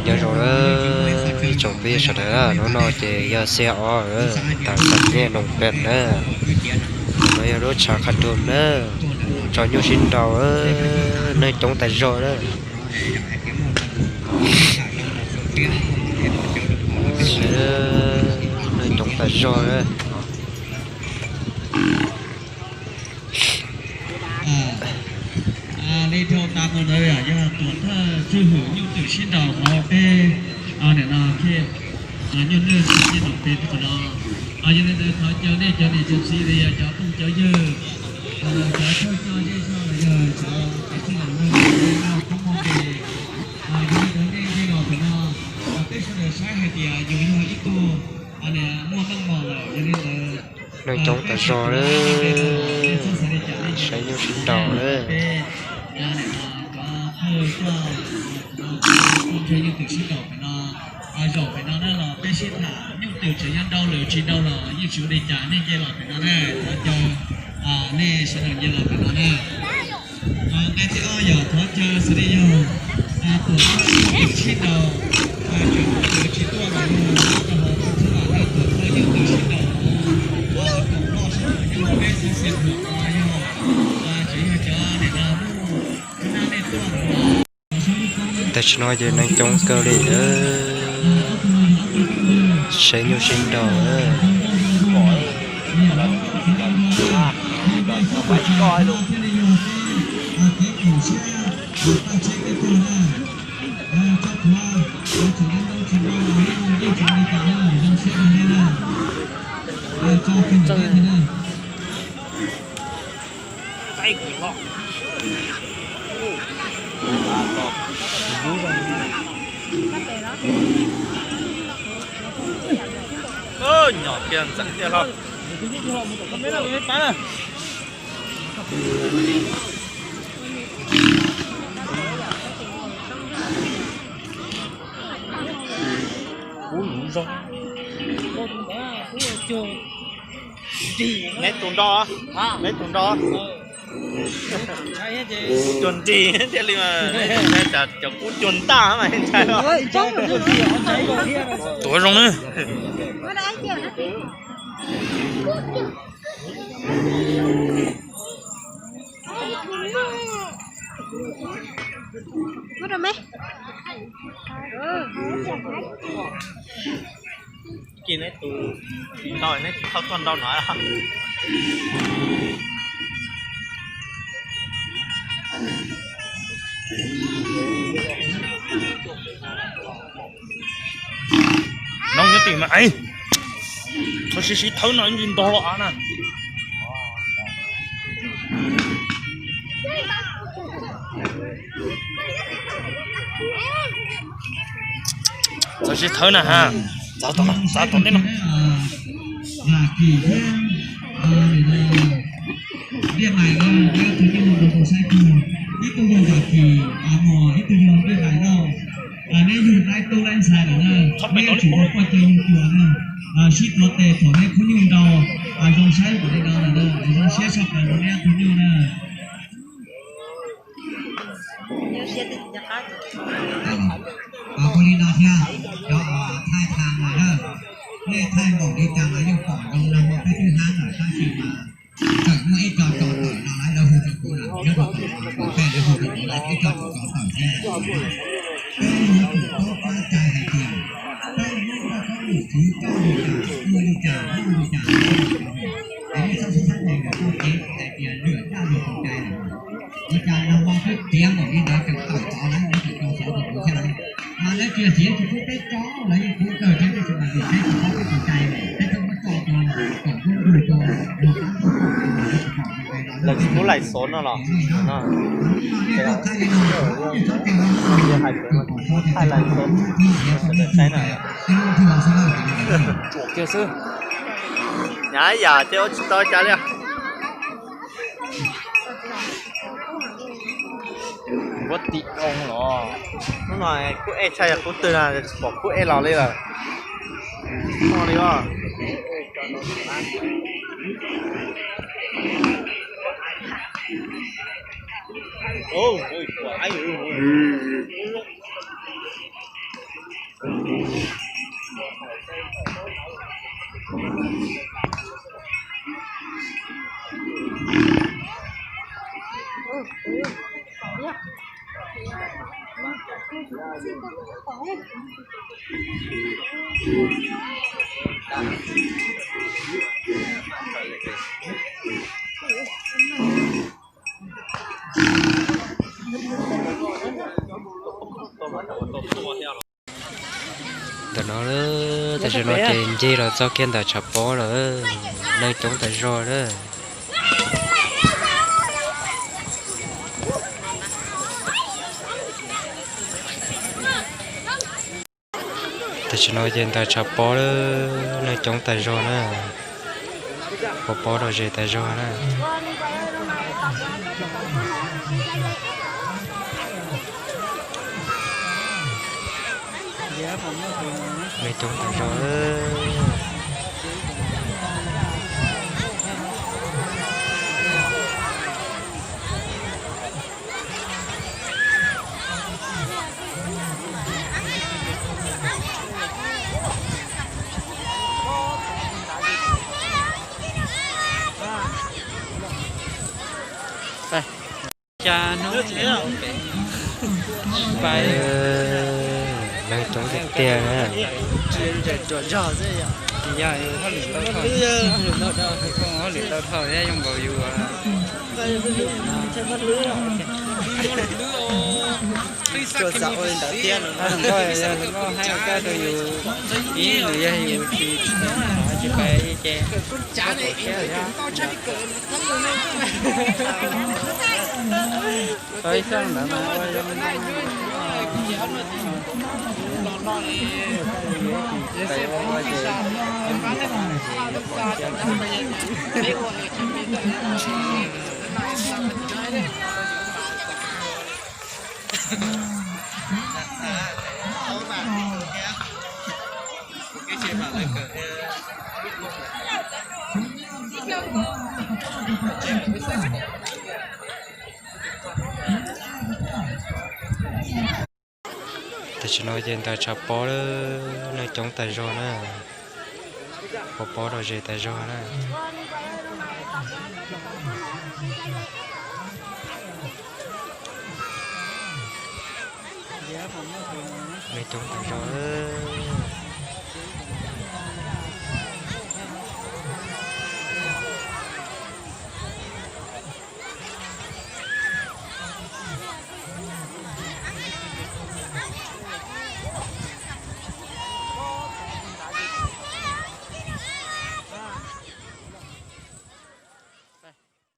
Nyob zoo na tsoom phooj ywg sawv daws, hnub no ces yog xiab ob tag tam nyiaj noog pem na. No yog lub tshav qha dum na, tso nyuj sib nraus, neeg coob tas zog na. Neeg coob tas zog na. Li dhau tas mus ntawd yog tuam thawj tswj hwm nyuj twm sib nraus hauv peb, nim no nyuj nwj nyiaj noog pem qhov no. Yog li ntawd thov caw nej cov niam cov txiv los yog cov phooj cov ywg, cov thawj coj zej zog los yog cov txiv neej laus koob muaj npe, yog li ntawd nej nce los pem no, peb sawv daws saib hais tias yus yog ib tug muaj meej mom lawm, yog li ntawd neeg coob tas zog na, saib nyuj sib nraus na. Zaum pem no na los peb sib tham, nyuj twm tseem yog nrau lawm tsis nrau los yeej tsis ua li cas, nej nce los pem no na, thov caw nej sawv daws nce los pem no na. Nqe thib ob yog thov caw xws li yog tuam thawj nyuj twm sib nraus, tseem tsis tuaj los yog rau hauv txhab vam thawj tuam thawj nyuj twm sib nraus, koom loj sib nraus yog peb xeev Xeem Khuam los yog tseem yog cov niam no muaj nab nej tuaj. Tam sim no ces neeg coob kawg li, saib nyuj sib nraus. Nyom kiag ntxeev tiag hlo. Neb tus nroj, neb tus nroj. Kuv cuag nrig thiaj li mas, cov kuv cuag ntaj mas ntshai. Tuav zoo na. Kis neb tus tsis tau, neb tsis tau tuaj nrau no. Noog nyob tim mas, txhob sib sib thawb no, ib ntsis ntog los av na. Txhob sib thawb na ha. Txav tom, txav tom ntej no. Vam Kim thiab Liaj Mais no, neb tus nyuj rau saib kawg. Ib tug yog Vam Kim Mos, ib tug yog Liaj Mais Lauj. Neb yug laib tub laib ntxhais lawm na, neb yuav tsum ua poj cawg yug cua na. Sib tuav tes thaum neb khub nyuj nrau zoo saib npaum li no lawm na, zoo siab tshaj plaws rau neb tus nyuj na. Ua li no thiab, cov thaij thav lawm na, nej thaij npaum li cas los yeej pom zoo na, peb twb hab lawm tab sis mas tseem muaj ib co tso tawm no lawv hu rau kuv lawm, nyob rau tom tej lawv hu rau kuv lawm, ib co tso tawm thiab. Peb yuav tsum paub qab cai hais tias peb muab koj lub lwm tswv coj li cas, ua li cas, ua li cas, es nej txhob sib txheeb nees lawm, txhob kev hais tias lwm caj lwm tus cai lawm. Ua cas nag hmo twb tiav npaum li ntawd tseem tawm tod lawm, lawv tseem tso xov rau kuv thiab lauj. Mas lawv tsis yog txiv tsis pub peb tso, lawv yeej pub kawg thiab, tab sis mas vim peb tsis paub peb tus cai, peb txhob muab tso rau kom dub ntuj rau luag pab txog kom lawv tsis pom tus cai no. Lawv tsis pub lais xov no los? Thaij lais xov, sawv daws saib na. Tsuam kiag xwb. Nyab yam ces ua tsis tau cas li. Npuab tim dhau los. Hnub no kuj ej tshaj yog kuv twg na, tsis pom kuj ej los li lawm. Muaj li os. Ntawm no, tam sim no ces ncig los txog kiag ntawm tshav pob lawm, neeg coob tas zog lawm. Tam sim no ces ntawm tshav pob lawm, neeg coob tas zog na, pov pob rau zes tas zog na. Neeg coob tas zog. Neeg coob tiag tiag na. Tsis yog hauj lwm tau dhau, hauj lwm tau dhau thiab zoo nkaus yus tuaj xav ua li ntawd thiab no. Nkauj yog nkauj hais kaj rau yus, ib nus yog yus tsis, tsis pais ces tsis pais thiab. Tau ib xyoos ntawd mas ua zoo pais ua ces Tam sim no ces ntawm tshav pob lawm, neeg coob tas zog na, pov pob rau zes tas zog na. Neeg coob tas zog lawm.